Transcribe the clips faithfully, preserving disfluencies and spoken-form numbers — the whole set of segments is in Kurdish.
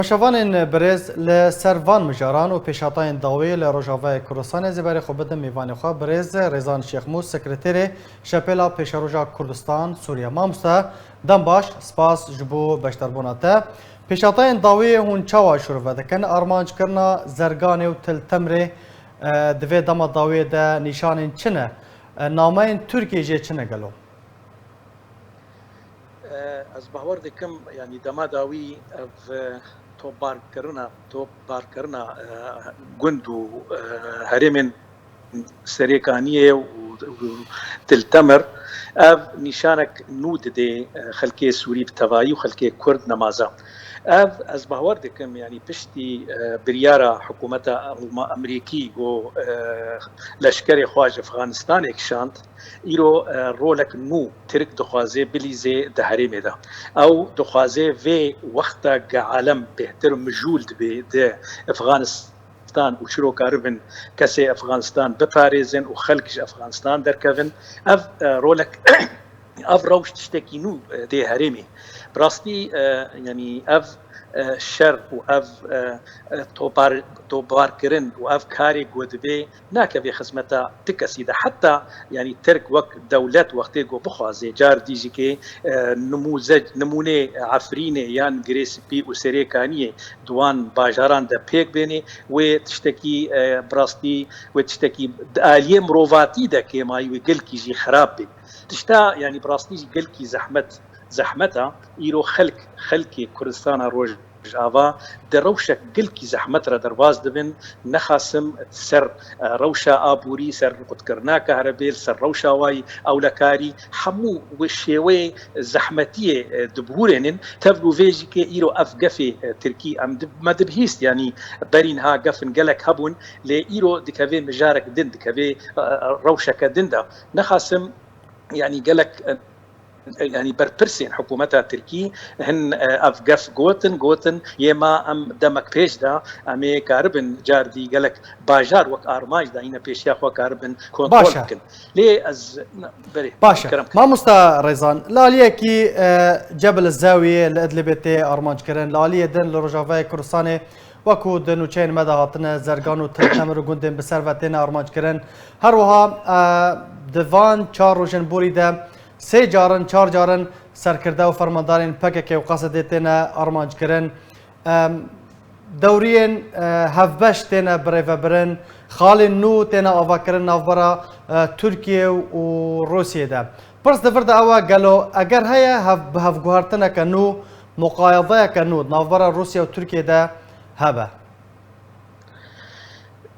Beşevanên birêz, li ser van mijaran û pêşhatayên dawî li Rojavayê Kurdistanê zêberê xwe bidin mêvanê xwe, birêz Rêzan Şêxmûs, sekreterê Şepêla Pêşeroja Kurdistan Sûriye. Mamoste, dem baş, spas ji bo beşdarbûna te. Pêşhatayên dawî hûn çawa şûrve dikin? Armanckirina Zerganê û Til Temrê, e, di vê dema dawiyê de nîşanên çi ne? E, nameyên Tirkiyê jê çi ne gelo? Ez bawer dikim, yanî dema dawî ev topbarkirina, topbarkirina gund û herêmên Serêkaniyê û Til Temir, ev nîşanek nû didê xelkê Sûrî bi tevayî û xelkê Kurd nemaza. Ev ez bawer dikim, yanî piştî biryara hikûmeta Amerîkî ku leşkerê xwe ji Efxanistanê kişand, îro rolek nû Tirk dixwaze bilîze di herêmê de. Ew dixwaze vê wexta ge alem bêhtir mijûl dibe di Efxanistan û çiro karibin kesê Efxanistan biparêzin û xelk ji Efxanistan derkevin. Ev rolek, ev rewş tiştekî nû tê herêmê. Bi rastî, yanî ev şer û ev topar, toparkirin û ev karê ku dibê nakeve xizmeta ti kesî de. Heta, yanî Tirk wek dewlet wextê ku bixwaze car dî jî kê, e, nimûze-, nimûnê Efrînê yan Girê Spî û Serêkaniyê di wan bajaran de pêk bênê, wê tiştekî, e, bi rastî, wê tiştekî di aliyê mirovatî de kêmayî wê gelkî jî xirab bê. Tişta, yanî bi rastî jî gelkî zehmet, zehmet a. Îro xelk, xelkê Kurdistana Roj-, Rojava di rewşek gelkî zehmet re derbas dibin, nexasim ser, e, rewşa aborî, ser qutkirinaka herebê, ser rewşa wayî ewlekarî, hemû wê şêweyê zehmetiyê, e, dibihurênin. Tevlû vê jî kê îro ev gefê, e, tirkî em dib-, me dibihîst, yanî berî niha gefin gelek hebûn, lê îro dikevê mijarek din, dikevê, e, e, rewşeke din de. Nexasim, yanî gelek, e, yanî berpirsên hikûmeta Tirkî hin, e, ev gef gotin, gotin, yê ma em demek pêş de em ê karibin car dî gelek bajar wek armanc dayîne pêşiya xwe karibin kontrol bikin. Lê ez, berê, baş e. Kerem. Mamosta Rêzan, li aliyekî, e, Cebel Zewiyê li Idlibê tê armanc kirin, li aliyê din li Rojavayê Kurdistanê, wekû di nûçeyên me de hatine, Zergan û Til Temir û gundên bi ser ve têne armanc kirin. Her wiha, e, di van çar rojên borî de sê carin, çar carin serkirde û fermandarên P K K û Q S D'ê têne armanc kirin. Em, dewriyên, e, hevbeş têne birêvebirin, xalên nû têne avakirin navbera, e, Tirkiye û Rûsiyê de. Pirs di vir de ew e, gelo eger heye hev-, bi hevguhertineke nû, muqayedeyeke nû di navbera Rûsya û Tirkiye de hebe?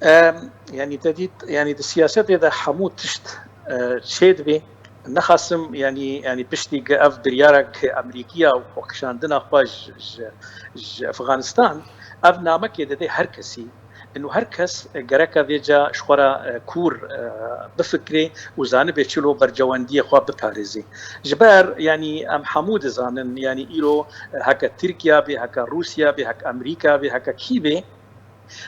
Em, yanî te dît, yanî di siyasetê de hemû tişt, e, çêdibê. Nexasim, yanî, yanî piştî ge ev biryara ge Amerîkiya û xwekişandina xwe ji, ji, ji Efxanistan, ev namekê dide her kesî. Û her kes gereke vêca ji xwe re, e, kûr, e, bifikirê û zanibe çilo bercewendiyê xwe biparêzê. Ji ber, yanî, em hemû dizanin, yanî îro, e, heke Tirkiya bê, heke Rûsya bê, heke Amerîka bê, heke kî bê,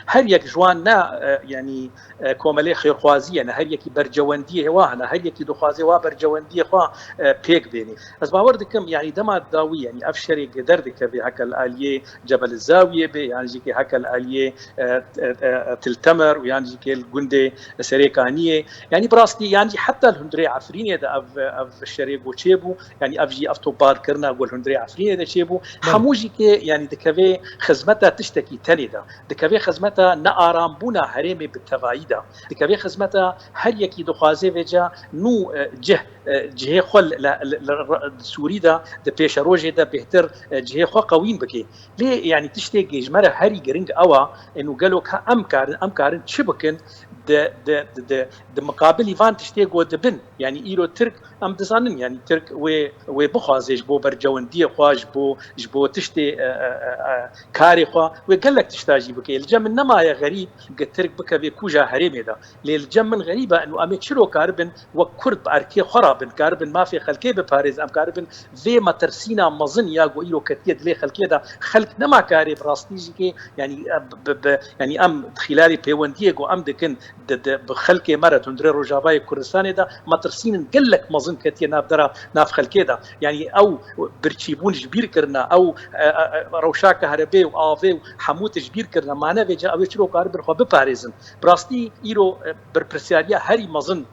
her yek ji wan ne, e, yanî, e, komelê xêrxwaziyê ne, her yekî bercewendiyê wa hene, her yekî dixwaze wa bercewendiyê xwe, e, pêk bênê. Ez bawer dikim, yanî dema dawî, yanî ev şerê ge derdikeve heke li aliyê Cebel Zawiyê be, yan jî ke heke li aliyê, e, e, e, Til Temer û yan jî ke li gundê Serêkaniyê, yanî bi rastî, yan jî heta li hundirê Efrînê de ev, ev şerê go çêbû, yanî ev jî ev toparkirina go li hundirê Efrînê de çêbû. Belê. Hemû jî ke, yanî dikeve xizmeta tiştekî tenê de. Dikeve xizmeta nearambûna herêmê bi tevayî de. Dikeve xizmeta her yekî dixwaze vêca nû, e, cih, e, cihê xwe li, li, li, li, li Sûrî de, di pêşerojê de bêhtir, e, cihê xwe qewîn bike. Lê, yanî tiştê ge ji me re herî giring ew a, ênû gelo ka em karin, em karin çi bikin di, di, di, di, di miqabilî van tiştê go dibin. Yanî îro Tirk, em dizanin, yanî Tirk wê, wê bixwaze ji bo bercewendiyê xwe, ji bo, ji bo tiştê, e, e, e, e, karê xwe, wê gelek tişta jî bike. Li cem min nemaye xerîb ge Tirk bikeve kûja herêmê de. Lê li cem min xerîb e, û em ê çilo karibin wek Kurd bi erkê xwe re bin, karibin mafê xelkê biparêzin, em karibin vê metirsîna mezin ya ku îro ketiye dilê xelkê de, xelk nema karê bi rastî jî kê, yanî, e, bi, bi, yanî em di xîlalê pêwendiyê ku em dikin di, di, bi xelkê me re, di hundirê Rojavayê Kurdistanê de metirsînin gelek mezin ketiye navbera nav xelkê de. Yanî ew birçîbûn ji bîr kirine, ew, e, e, e, rewşa kahribê û avê û hemû tişt ji bîr kirine. Mane vêca ew ê çiro karibin xwe biparêzin. Bi rastî îro, e, berpirsiyariya herî mezin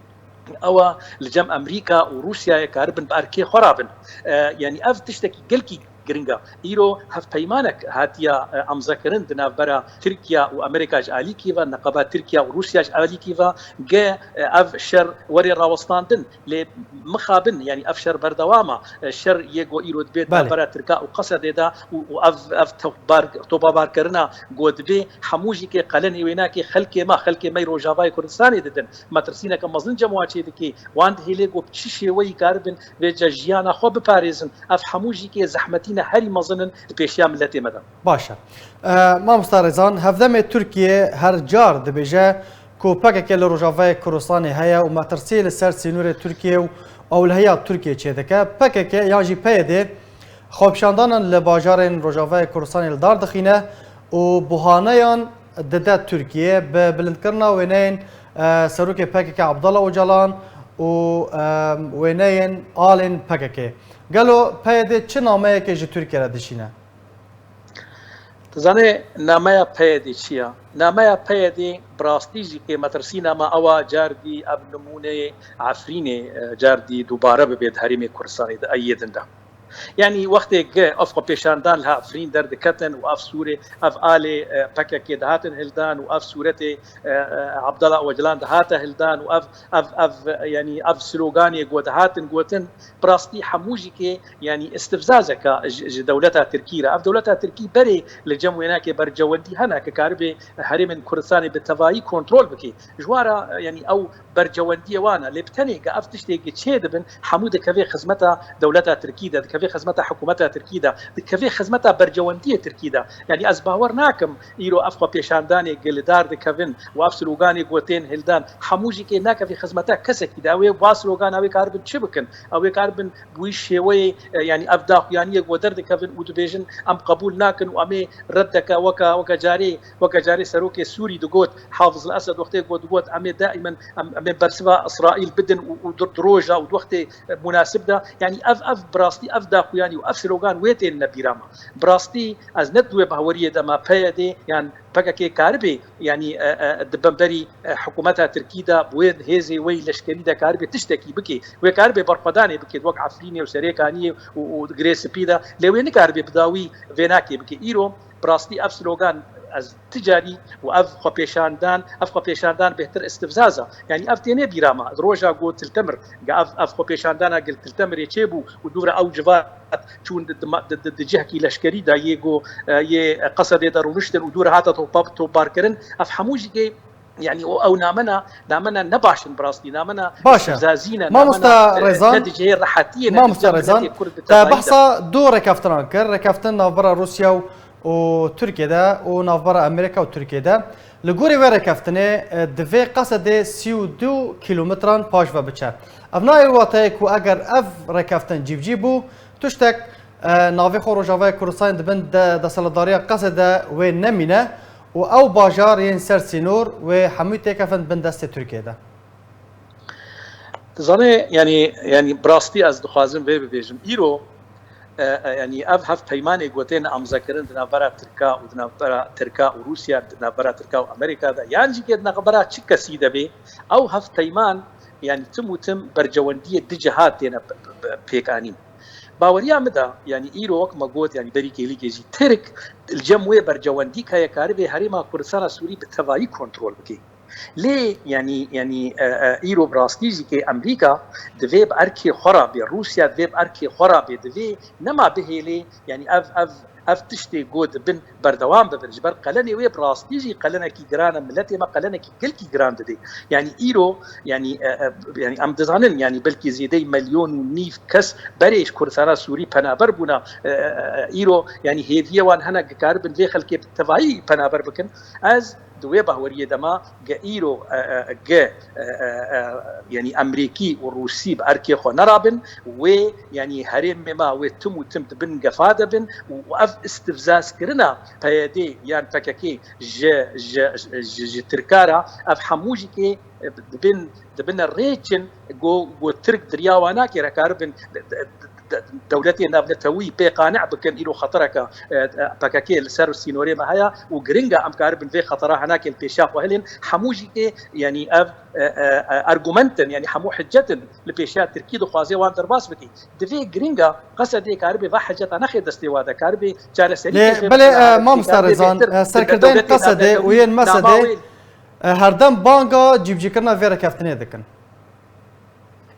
ew a li cem Amerîka û Rûsyayê karibin bi erkê xwe rabin. E, yanî ev tiştekî gelkî giring e. Îro hevpeymanek hatiye, e, emzekirin di navbera Tirkiye û Amerîka ji alîkî ve, neqeba Tirkiye û Rûsya ji alîkî ve, ge, e, ev şer were rawestandin. Lê mixabin, yanî ev şer berdewam e. E, şer yê ku îro dibe di Belê. navbera Tirka û Qesedê de û, û ev, ev topbar-, topabarkirina ku dibe hemû jî kê qelenê wê nake xelkê me, xelkê me yê Rojavayê Kurdistanê didin. Metirsîneke mezin cem wan çêdike. Wan dihêle ku bi çi şêweyî karibin vêca jiyana xwe biparêzin. Ev hemû jî kê zehmetîne herî mezin in di pêşiya miletê me de. Baş e. E, Mamosta Rêzan, hevdemê Tirkiye her car dibêje ku P K K li Rojavayê Kurdistanê heye û metirsiyê li ser sînorê Tirkiye û ewlehiya Tirkiye çêdike. P K K yan jî P Y D xwepişandanan li bajarên Rojavayê Kurdistanê li dar dixîne û buhaneyan dide Tirkiye bi bilindkirina wêneyên, e, serokê P K K Abdullah Ocalan û, e, wêneyên alên P K K. Gelo P Y D çi nameyekê ji Tirkiye re dişîne? Dizanê nameya P Y D çi ya? Nameya P Y D bi rastî jî kê metirsîna me ew a car dî ev nimûneyê Efrînê, e, car dî dubare bibe di herêmê Kurdistanê de, ey yê din de. Yanî wextê ge ev xwepêşandan li Efrîn derdiketin û ev sûrê, ev alê, e, P K K dihatin hildan û ev sûretê, e, e, Abdullah Ocalan dihate hildan û ev, ev, ev, yanî ev sloganê ku dihatin gotin, bi rastî hemû jî kê, yanî istifzazeke ji, ji dewleta Tirkî re. Ev dewleta Tirkî berê li cem wênakê bercewendî hene ke karibe herêmên Kurdistanê bi tevayî kontrol bike. Ji wan re, yanî ew bercewendiyê wan e. Lê bi tenê ke ev tiştê ke çê dibin, hemû dikeve xizmeta dewleta Tirkî de, dikeve xizmeta hikûmeta Tirkî de, dikeve xizmeta bercewendiyê Tirkî de. Yanî ez bawer nakim îro ev xwepêşandanê ke li dar dikevin û ev sloganê ku tên hildan, hemû jî kê nakeve xizmeta kesekî de. Ew ê ba slogana wê karibin çi bikin? Ew ê karibin bi wî şêweyê, e, yanî ev daxuyaniyê ku derdikevin û dibêjin, em qebûl nakin û em ê reddeke weke, weke carê, weke carê serokê Sûrî digot, Hafiz el-Esed wextê ku digot, em ê daimen, em, em ê bersiva Îsraîl bidin û, û di, di roja û di wextê, e, munasib de, yanî ev, ev bi rastî ev daxuyanî û ev slogan wê tên nebîra me. Bi rastî ez ne di wê baweriyê de me P Y D yan P K K karibê, yanî, e, e, di bemberî, e, hikûmeta Tirkî de bi wê hêzê wê leşkerî de karibê tiştekî bike. Wê karibê berxwedanê bike, wek Efrînê û Serêkaniyê û, û Girê Spî de. Lê wê nikaribê bi dawî vênakê bike. Îro bi rastî ev slogan ez ti carî û ev xwepêşandan, ev xwepêşandan bêhtir istifzaz e. Yanî ev têne bîra me. Di roja ku Til Temir, ge ev, ev xwepêşandana gel Til Temirê çêbû û dû re ew civat çûn di, di, di, di, di cihekî leşkerî de yê ku, e, yê Qesedê de rûniştin û dû re hate topa-, topbarkirin. Ev hemû jî kê, yanî o ew namena, namena ne baş in bi rastî, namena Baş e. istifzazî ne, Mamosta namena, e, Rêzan, ne di cihê rehetiyê ne di Mamosta cem Rêzan, miletê Kurd bi te tevayî de. behsa du rêkeftinan kir, rêkeftin navbera Rûsya û, û Tirkiye de û navbera Amerîka û Tirkiye de. Li gorî wê rêkeftinê, e, divê Qesedê sî û du kîlometran paş ve biçe. Ev nayê wateyê ku eger ev rêkeftin cîvcî bû, tiştek, e, navê xwe Rojavayê Kurdistanê di bin de desthilatdariya Qesedê de wê nemîne û ew bajar yên ser sînor wê hemû têkevin bin destê Tirkiye de. Dizanê, yanî, yanî bi rastî ez dixwazim vê bibêjim. Îro, e, e, yanî ev hevpeymanê ku tên emzekirin di navbera Tirka û di navbera Tirka û Rûsya, di navbera Tirka û Amerîka de, yan jî kê di navbera çi kesî de bê, ew hevpeyman, yanî tim û tim bercewendiyê du ciha têne p-, p-, p-, pêkanîn. Baweriya min de, yanî îro wek me got, yanî berî kêlîkê jî Tirk li cem wê bercewendî keye karibê herêma Kurdistana Sûrî bi tevayî kontrol bike. Lê, yanî, yanî, e, e, îro bi rastî jî kê Amerîka divê bi erkê xwe re bê, Rûsya divê bi erkê xwe re bê, divê nema bihêlê, yanî ev, ev, ev tiştê ku dibin berdewam bibin. Ji ber qelenê wê bi rastî jî qelenekî giran e, miletê me qelenekî gelkî giran didê. Yanî îro, yanî, e, e, yanî em dizanin, yanî belkî zêdeyî milyon û nîv kes berê ji Kurdistana Sûrî penaber bûne. E, e, e, îro, yanî hêviyê wan hene, dikaribin vê xelkê bi tevayî penaber bikin. Ez Di wê bahweriyê de ma ge îro, e, e, ge, e, e, e, yanî Amerîkî û Rûsî bi erkê xwe nerabin, wê, yanî herêmê ma wê tim û tim di bin gefa de bin û ev istifzazkirina P Y D yan P K K ji, ji, ji, ji Tirka re, ev hemû jî kê, e, dibin, dibine rêçin go, go Tirk diriya wan nake re karibin de-, de-, de-, dewletê navnetewî pê qane bikin, îro xetereke, e, e, P K K li ser sînorê me heye û giring e em karibin vê xetera henakê li pêşiya xwe hilên. Hemû jî tê, yanî ev, e, e, e, argument in, yanî hemû hicet in li pêşiya Tirkî dixwaze wan derbas bike. Divê giring e Qesedê karibe va hiceta nexe destê wa de, karibe çareserî Lê pêşê belê, bixe, e, karibe mamosta Rêzan, bêhtir e, serkirdeyên Qesedê û yên Mesedê, e, herdem banga cîbicîkirina vê rêkeftinê dikin.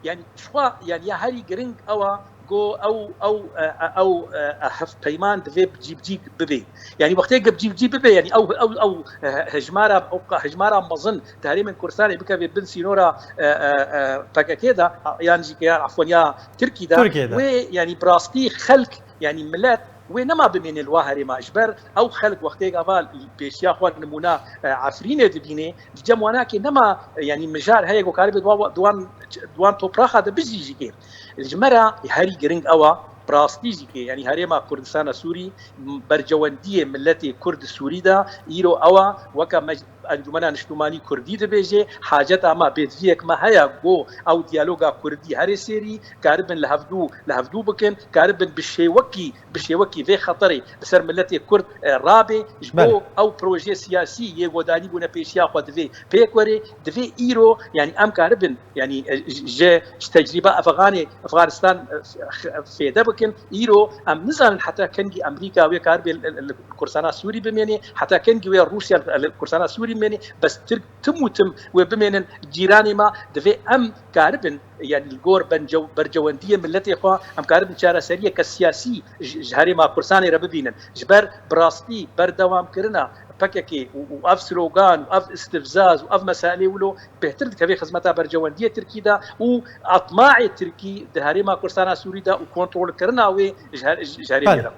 Yanî, jixwe, yanî, ya herî giring ew e, go ew, ew, e, e, ew, e, e, hevpeyman divê bi cîbicîk bibe. Yanî, wextê ge bi cîbicîk bibe, yanî, ew, ew, ew, e, hejmara, ew qa-, hejmara mezin di herêmên Kurdistanê bikeve bin sînora, e, e, e, P K K de, a, yan jî ke, yan, afwan, ya Tirkî de, Tirkiyê de. Wê, yanî, bi rastî xelk, yanî, milet, wê nema bimêne li wa herêma. Ji ber ew xelk wextê gava li pêşiya xwe nimûna, e, Efrînê dibîne, di cem wan nake nema, e, yanî mijar heye ku karibe di wa-, di wan, di wan topraxa de bijî jî kê. Ji me re herî giring ew e, bi rastî jî kê, yanî herêma Kurdistana Sûrî, m-, bercewendiyê miletê Kurd Sûrî de îro ew e, weke me Encûmena Niştimanî Kurdî dibêje, haceta me, pêdiviyek me heye ku ew diyaloga Kurdî herê sêrî, karibin li hevdû, li hevdû bikin, karibin bi şêwekî, bi şêwekî vê xeterê li ser miletê Kurd, e, rabe, ji bo Belê. ew proje siyasî yê ku danîbûne pêşiya xwe divê pêk were, divê îro, yanî em karibin, yanî, e, ji, ji tecrîba Efxanê, Efxanistan, e, f-, f-, fêde bikin. Îro em nizanin heta kengî Amerîka wê karibe li, li, li Kurdistana Sûrî bimêne, heta kengî wê Rûsya li, li Kurdistana Sûrî bimêne, bes Tirk tim û tim wê bimênin cîranê me, divê em karibin, yanî li gor bencew-, bercewendiyê miletê xwe, em karibin çareseriyeke siyasî ji, ji herêma Kurdistanê re bibînin. Ji ber bi rastî berdewamkirina P K K û, û ev slogan û ev istifzaz û ev meselê wilo bêhtir dikeve xizmeta bercewendiyê Tirkî de û atmaê Tirkî di herêma Kurdistana Sûrî de û kontrolkirina wê ji her-, ji, ji herêmê Belê. de.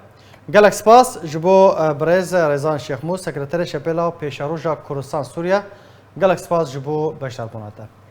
Gelek spas ji bo, e, birêz Rêzan Şêxmûs, sekreterê Şepêla Pêşeroja Kurdistan Sûriye. Gelek spas ji bo beşdarbûna te.